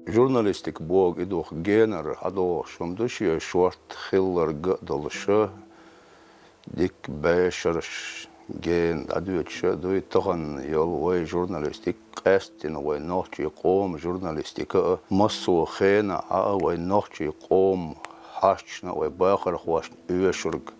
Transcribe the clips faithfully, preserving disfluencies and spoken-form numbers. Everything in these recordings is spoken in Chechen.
Журналистика боху и духу генара хьадогӀуш хӀума ду шен шорта хилларг а долуш, дика бешарш гена дӀадоьдуш а дуй, тахана йолу вай журналистика, къаьсттина вай нохчийн къоман журналистика а, массо а хенахь а вай нохчийн къоман хьашташна а, вай бахархошна оьшург,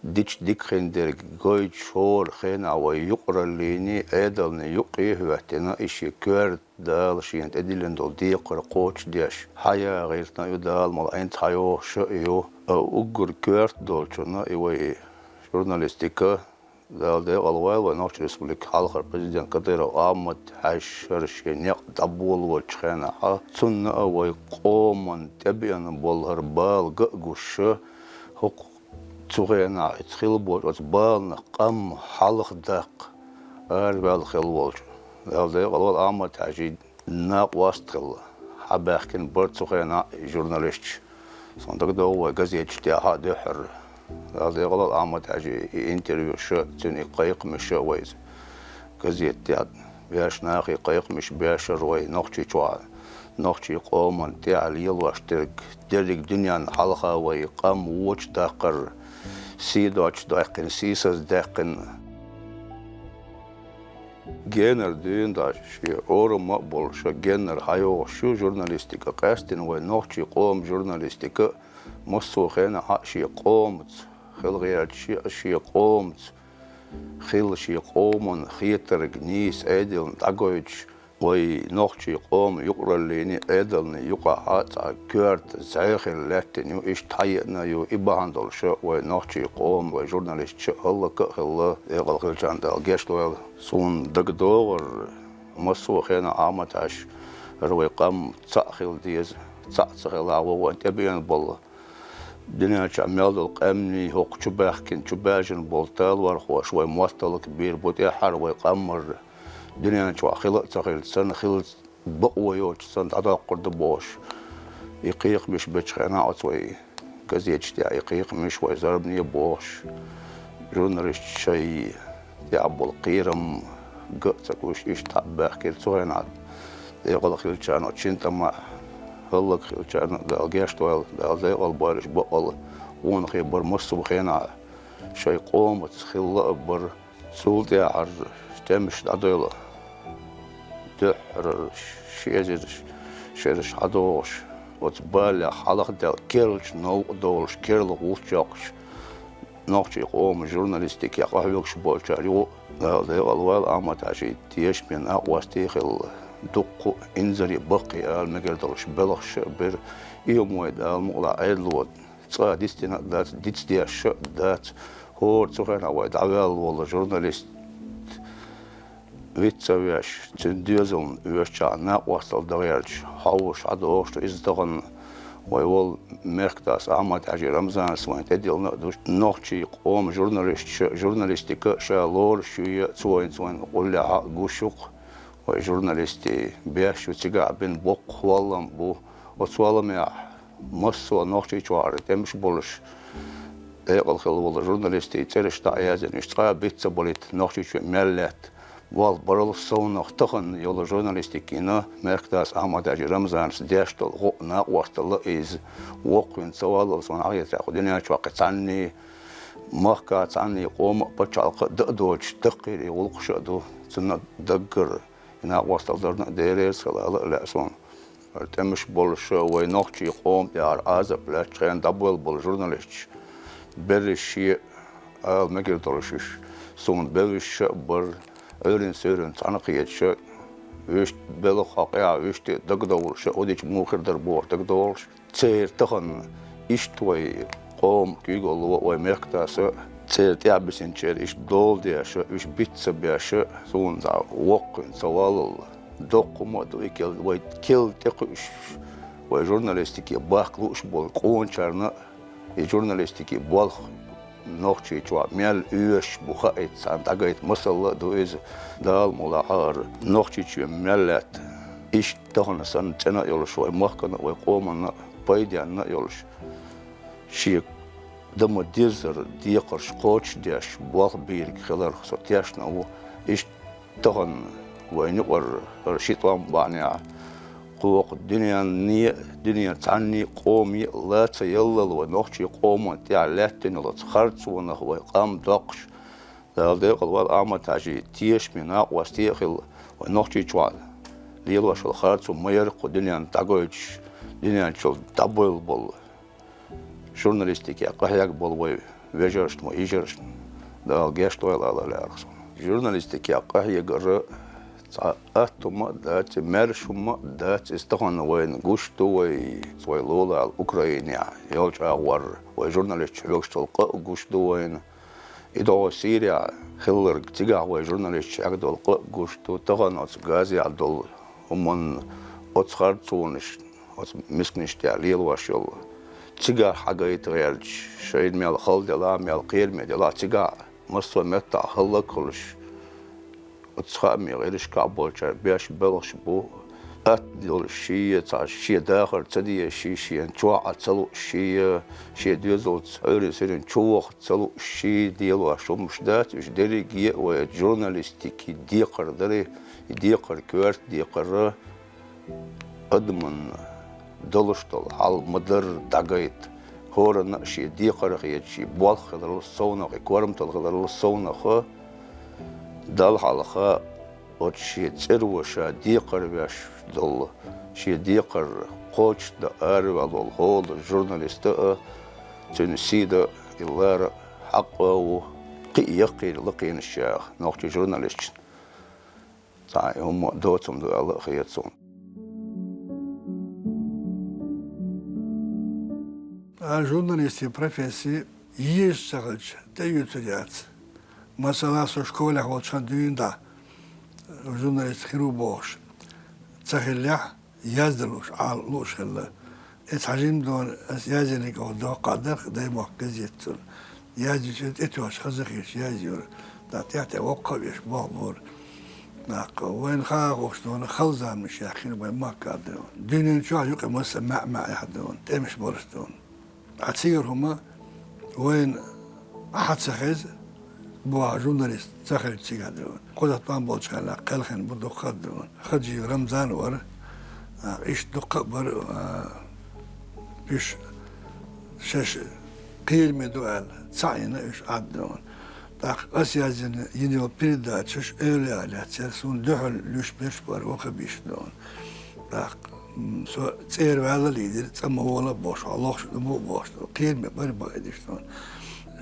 дича дика хиндерг гойтуш, хӀора хенахь вай юкъараллиний, Ӏедалний юккъе а хӀоьттина, и шен коьрта Дала шена тӀедиллина долу декхар кхочушдеш, хьан яа гӀиртина а ю, Дала мала Ӏинца хьан йогӀуш а ю, а уггар коьрта долчунна и вай журналистика, Дала декъала войла вай Нохчийн Республикан хьалхара президент Кадыров Ахьмад-Хьаьжа шен некъ дӀаболавеллачу хенахь а, цунна а вай къоман тӀебеана болу хӀара бала ган а гуш, хӀокху цу хенахь оцу хилла болчу оцу баланах къам хьалха даккха араваьлла хилла волчу, Дала декъала войла, Ахьмад-Хьаьжин накъост хилла, хьабаьхкина бара цу хенахь а и журналисташ. Суна дагадогӀу вай газеташ тӀехь а дуьххьара, Дала декъала войла, Ахьмад-Хьаьжин и интервьюш а, цуьнан и кхайкхамаш а вай иза газета тӀехь беш, нахе кхайкхамаш беш а вай Нохчийчохь, нохчийн къоманна тӀехь лелош дерг, дерриг дуьненна хьалха вай къам вочу даккхар, сий доцуш даьккхина, сийсаз даьккхина. Генара дуьйна дӀа шен орам а болуш, генара хьайогӀуш ю журналистика, къаьсттина вай нохчийн къоман журналистика а, массо а хенахь а шен къомаца хила гӀерташ а, шен къомаца хилла, шен къоман хетарг нийса Ӏедална дӀагойтуш, вай нохчийн къоман юкъараллиний, Ӏедалний юкъахь а цхьа коьрта зӀе хилла лаьттина ю, иштта хьаеана а ю, и бахьана долуш а вай нохчийн къоман, вай журналисташ а хӀаллак а хилла, декъала хиллачарна Дала гечдойла. Суна дагадогӀура, массо а хенахь Ахьмад-Хьаьжа, хӀара вай къам цхьаъ хила деза, цхьаъ ца хилахь, вай вайна тӀебеана болу, дуьнен чохь мел долу къаьмнийн хӀокху чу баьхкина, чу баьржина болу талорхоша вай мотт хӀаллакбийр бу, тӀаьххьара вай къам а дуьнен чохь хила а ца хилча санна, хила бакъо йоцуш санна дӀадоккхур ду бохуш, и кхайкхамаш бечу хенахь оцу вай газеташ тӀехь и кхайкхамаш, вай зарбане а бохуш, журналисташа шайн тӀехь болу кхерам ган а ца гуш, иштта хьа а баьхкира цу хенахь. Декъала хиллачарна оцу шина тӀамехь, хӀаллак хиллачарна а Дала гечдойла, Дала декъала бойла уьш, бакъалла къонахий бара массо а хенахь, шайн къомаца хилла а бара. Цул тӀаьхьара тӀемаш дӀадойла, дуьххьара ши эзар шераш хьадогӀуш, оцу балех хьалха даьлла керлачу новкъа долуш, керла гӀулч йоккхуш, нохчийн къоман журналистикехь къахьоьгуш болчара юкъа, Дала декъала войла, Ахьмад-Хьаьжин тешаме накъостий хилла, дуккха а инзаре, баккхий ала мегар долуш белхаш а бира, и хӀума вай Дала мукъалахь Ӏедало цкъа дицдина а дац, дицдеш а дац, хӀора цу хенахь вай дӀаваьлла волу журналист виц ца веш, цуьнан доьзална оьшучохь накъосталла дан гӀерташ, хьовсуш хьадогӀуш ду иза тахана. Вай волу мехкдас Ахьмад-Хьаьжин Рамзанас вайна тӀедиллина а ду, нохчийн къоман журналисташа, журналистика а ша лоруш юй а, цо вайна, цо вайна гӀуллехь а гуш ю-кх. Вай журналистийн беш ю цигахь бина боккха хӀоллам бу. Оцу хӀолламехь массо а Нохчийчохь тӀемаш болуш, декъала хилла волу журналистийн цӀераш дӀа а яздина, уьш цкъа а биц ца балийта, Нохчийчоь мел лаьтта болх барал совнах тахана йолу журналистикина, мехкдас Ахьмад-Хьаьжин Рамзанас деш долу гӀо а, накъосталла а иза воккхавина ца валлал, суна хьахетарехь, кху дуьнен чохь кхин цхьанний, махкахь цхьанний къоман а, пачхьалкхан а дан а доцуш даккхийра и гӀуллакхаш а ду, цунна даггара и накъосталла дарна а Дела реза хила ала а лаьа суна. ХӀара тӀемаш болуш а, вай нохчийн къоман тӀехь хӀара Ӏазап лаьттачу хенахь дӀабоьлла болу журналисташ, берриш шен ала мегар долуш уьш, суна бевзаш а бара, Ӏуьйранна-суьйранна цхьаьна кхеташ а, вуьшта белхан хьокъехь, вуьшта дагадовлуш а, хӀун дича муха хир дара бохуш дагадовлуш, церан тахана иштта вай къоман куьйгалло а, вай мехкдас а, церан тӀаьхьабисинчеран иштта дола деш а, уьш биц ца беш а, суна цхьа воккхавина ца валлал, доккха хӀума а ду и кел-, вай кел тӀекхуьуш, вай журналистике бахка лууш болу къоначарна а, и журналистикин болх Нохчийчохь мел оьшуш бу хаийта, царна дӀагайта масалла а ду иза, Дала мукъалахь хӀара Нохчийчоь мел лаьтта. Иштта тахана санна цӀена а йолуш, вай махкана а, вай къоманна а пайденна а йолуш, шен дан ма-деззара декхарш кхочушдеш болх бийриг хиларх со тешна ву. Иштта тахана вайна юкъара хӀара ши тӀом бахьанехь кхоакха дуьненна, дуьненан цхьанне а къоме а ла ца яллал вай нохчийн къоман тӀехь лаьттина йолу оцу харцонах вай къам доккхуш, Дала декъала войла Ахьмад-Хьаьжин тешаме накъосте а хилла, вай Нохчийчохь лелош йолу харцо ма яра кху дуьненна дӀагойтуш, дуьнен чуьра дӀабевлла болу. Журналистикехь къахьегна болу вай вежаршна, вай йижаршна Дала гечдойла ала лаьара суна. Журналистикехь къахьегар цхьа атта хӀума а дац, маьрша хӀума а дац, иза тахана вайна гуш ду вай, вай лулахь Украинехь йолчу агӀор вай журналисташ хьоьгуш долу къа а гуш ду вайна. И догӀу Сирехь хилларг, цигахь вай журналисташ хьегна долу къа а гуш ду, тахана оцу Газехь долу хӀуманна, оцу харцонашна, оцу мисканашна тӀехь лелош йолу. Цигахь хьагайта гӀерташ, шайна мел хала делахь, мел кхераме делахь, цигахь массо а меттахь хӀаллак а хуьлуш, оцу хаамийн гӀирсашкахь болчара беш белхаш бу, атта долуш шен, цхьа шен дахар ца дезаш, шена чохь а ца лууш, шен доьзалца хьуьйрийн сирна чу ваха ца лууш, шен делош хӀумаш дац, уьш дерриге а вай журналистикин декхар дара, и декхар коьрта декхар а, адамна долуш долу хьал ма-дарра дӀагайта, хӀоранна а шен декхар хеташ, шен болх хиларал совнаха, и корматалла хиларал совнаха, Далла хьалха оцу шен цӀеро ша декхар веш долу, шен декхар кхочушдан араваьлла волу хӀора журналиста а, цуьнан сий дан а, и лара хьакъ а ву кхин а яккхийра лакхенаш чӀогӀа нохчийн журналисташна. Цхьа и хӀума доцург ду аьлла а хета суна. А журналистийн профессия езаш ца хилча, тӀеоьцур яц. Масала, со школехь волчу хан дуьйна дӀа, журналист хир ву бохуш, ца хиллехь, яздалуш, Ӏала лууш хилла. Эцхьа жимма дуьйна ас яздинарг оха доккхуш дара, Даймохк газетаца. Яздича тӀетоьхча хазахеташ язйора. ТӀаккха тӀаьхьа-тӀаьхьа воккха а веш болх бора. ТӀаккха вайна хаа хууш дуьйна хала заманаш яьккхина вайн махкахь дуьйна. Дуьнен чохь юкъа масса маьӀ-маьӀехь дуьйна, тӀемаш болуш дуьйна. Ткъа цигара хӀума вайна хьа ца хеза, боху журналист ца хилча цигахь дуьйна. Кхузахь тӀом болчу хенахь кхелхина бу дуккха а дуьйна. Хаджиев Рамзан вара, а, иштта дуккха а бара, а, уьш шаьш кхераме ду аьлла, цхьаъ йина уьш Ӏад дуьйна. ТӀаккха ас яздина йина йолу передачаш эвлаяъ лаьцна, суна дуьхьал луьйш берш бара, ваха бийш дуьйна. ТӀаккха, м, со цӀера ваьлла лийдира, цӀа ма вола а бохуш, хьо лохуш ду ма бохуш ду. Кхераме бара бакъдеш дуьйна.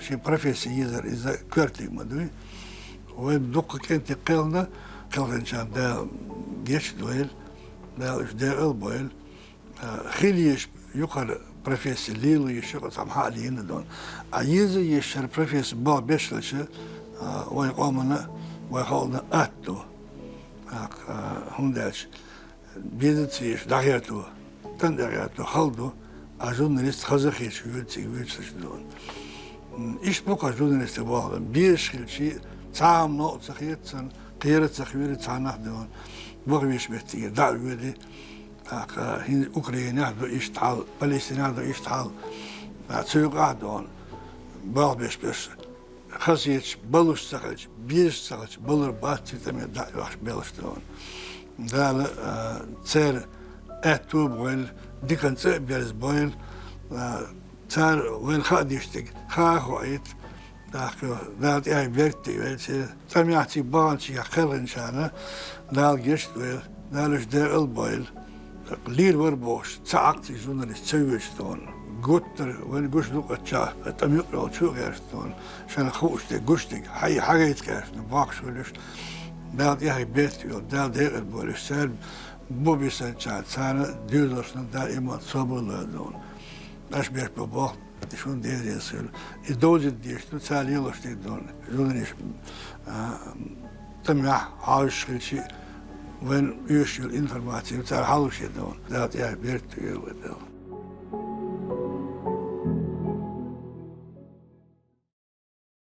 Шен профессия езар иза коьртаниг ма дуй. Вайн дуккха кӀентий кхелхина, кхелхинчарна Дала гечдойла, Дала уьш декъал а бойла. А, хила езаш юкъара профессия лело езаш юкъа цхьамма хьа а лийна дуьйна. А еза езаш шара профессия болх беш хилча, а, вайн къомана, вайн халкъана атта ду. ТӀаккха, а, хӀунда аьлча, беза ца езаш дӀахӀоьтту, тӀан тӀехӀоьтту, хала ду, а журналист хазахеташ воьду цига вуьйцуш дуьйна. М, иштта бу-кх журналистан болх, безаш хилча, цхьа а новкъа ца хета цунна, кхера ца хьоьру цхьа нах дуьйна. Ваха веш меттиге дӀа а воьду, тӀаккха хӀинца Украинехь ду иштта хьал, Палестинехь ду иштта хьал. А, цу юкъахь дуьйна болх беш берш хазахеташ балуш ца хилча, безаш ца хилча, балур бац цуьнан тӀаме дӀа а оьхуш белхаш дуьйна. Дала, а, церан аьтто а бойла, диканца а берза бойла, а, цара вайна хаа дийшнарг хаа а хоуьйту, тӀаккха Дала тӀаьхье беркате йойла церан. ЦӀа мехь цига баханчу кхелхинчарна Дала гечдойла, Дала уьш декъал а бойла. Лийр вара бохуш, ца Ӏаккхий журналист ца воьдуш дуьйна. Гуттара вайна гуш ду-кх ачча, тӀам юкъа йолчу а гӀерташ дуьйна. Шайна хууш дерг, гуш дерг, хьай хьагайта гӀерташ, бохкуш хуьлуш. Дала тӀаьхье беркате йойла, Дала декъал а бойла уьш. Цара бу бисинчарна, царна доьзалшна Дала иман, собар лойла дуьйна. Аша беш бу болх, и шуна Дела реза хуьлда. И довзийта дезаш ду, цара лелош дерг дуьйна. Журналисташ, а, тӀамехь хьовсуш хилча, вайна оьшуш йолу информаци цара хьалхашка дуьйна. Дала тӀаьхье беркате йойла вай Дала.